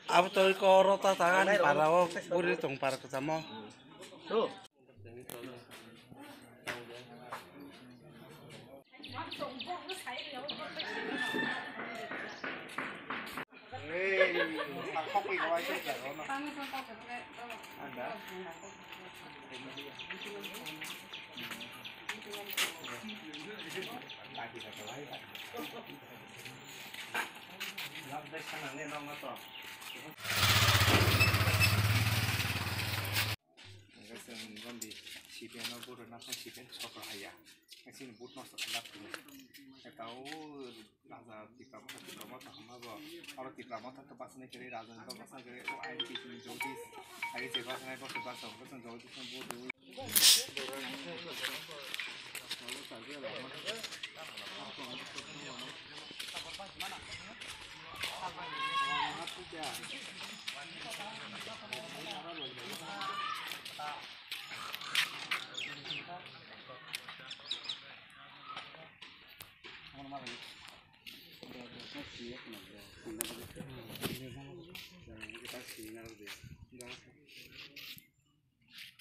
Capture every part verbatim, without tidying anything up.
Abo to iko oro ta tangan para o puri tong para kachamo. Hingke chwng bondi C P M no vote rwna thang C P M sokra haiya. Chini vote no sokra lab tini. Eta o Raja Tipra Motha, Tipra Motha hwnma bo. Oro Tipra Motha to basani kiri, Raja ni to basani kiri, o I N P C ni Jagdish. Agi je basani bo se basa, bo se Jagdish no vote rw.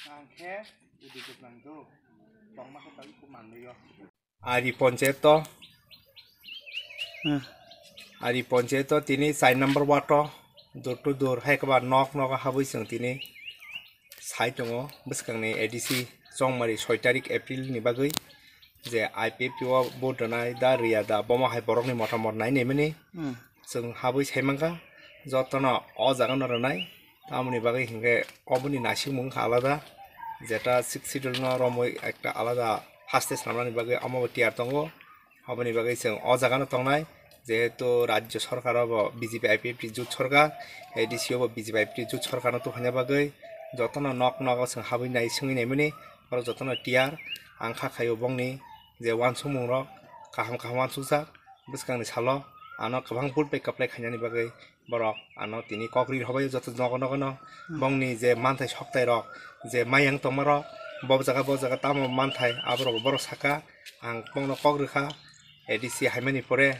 Ang khe udi kwplangdo tongma khe tongwi kuk manliyo. Ari ponchayat to, Hmm. Ari ponchayat to tini char number ward to door to door hai kwba nok nok habwi chwng tini sai tongo bwskangni A D C Chongmari soi tarik April ni bagwi je I P F T o vote rwnai da rwya da bomo hai borokni motamot nai naimani. Hmm. Chwng habwi sai mankha jotono o jaga no rwnai. Tamoni bagwi hinkhe oboni naisingmung wngkha alada, jeta Sixth Schedule no romwi ekta alada haste swnamnani bagwi omo bo tiyar tongo. Oboni bagwi chwng o jaga no tongnai, jehetu rajyo sorkar o bo B J P I P F T jut sorkar, A D C o bo B J P I P F T jut sorkar no tubuphaina bagwi jotono nok nogo chwng habwi nai swngwi naimani, oro jotono tiyar. Ang kha khaio bongni je uansukmung rok kaham kaham uansukjak. Bwskangni salo ano kwbang vote bai kwplai khainani bagwi borok ano tini kok ri rwbaio joto nogo nogo no. Hmm. Bongni je manthai soktai rok je mayang tongma rok bo jaga bo jaga tamo manthai aborok borok saka ang bongno kok rwkha A D C haimani pore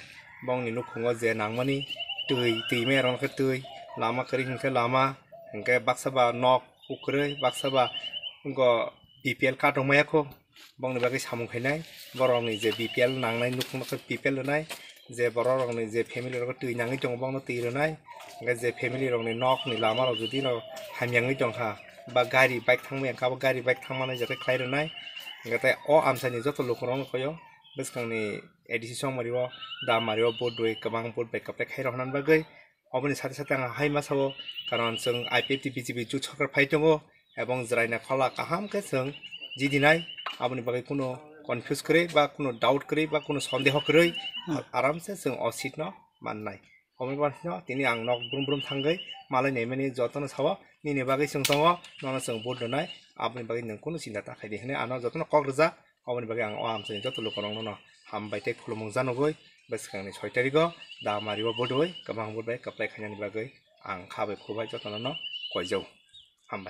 bongni nukhungo je nangmani twi twi maya rok khe twi lama kwrwi hinkhe lama hinkhe baksa ba nok ukwrwi baksa ba wngkha B P L card rok maya kho. Bongni bagwi samung khainai, borokni je B P L nangnai nukhungno khe B P L rwnai, je borok rokni je family rok twi nangwi tongo bongno twi rwnai, hwnkhe je family rokni nokni lama rok jodi no hamyangwi tongkha ba gari bike thangmani hwnkhe abo gari bike thangmani jaga khlai rwnai, hwnkhe tei o amchaini joto lukurokno khoyo bwskangni A D C Chongmari o da mari o vote rwi kwbang vote bai kwplai khai rw hwnani bagwi. Oboni sate sate ang hai ma sao, karon chwng I P F T B J P jut sorkar phai tongo, ebong jwraina khola kaham khe chwng jidinai, aboni bagwi kuno confuse kwrwi ba kuno doubt kwrwi ba kuno sondeho kwrwi, hmm, aramse chwng o seat no mannai. Oboni bagwi no tini ang nok brum brum thangwi malai naimani jotono sao, nini bagwi chwng tongo, nono chwng vote rwnai, aboni bagwi nwng kuno chinta ta khaidi hwnwi ano jotono kok rwjak. Oboni bagwi ang o amchaini joto lukurokno no hambai tei khulumung janogwi bwskangni soi tarigo da mari o bodoi kwbang bodoi kwplai khainani bagwi ang kha bai khu bai jotono no koijao.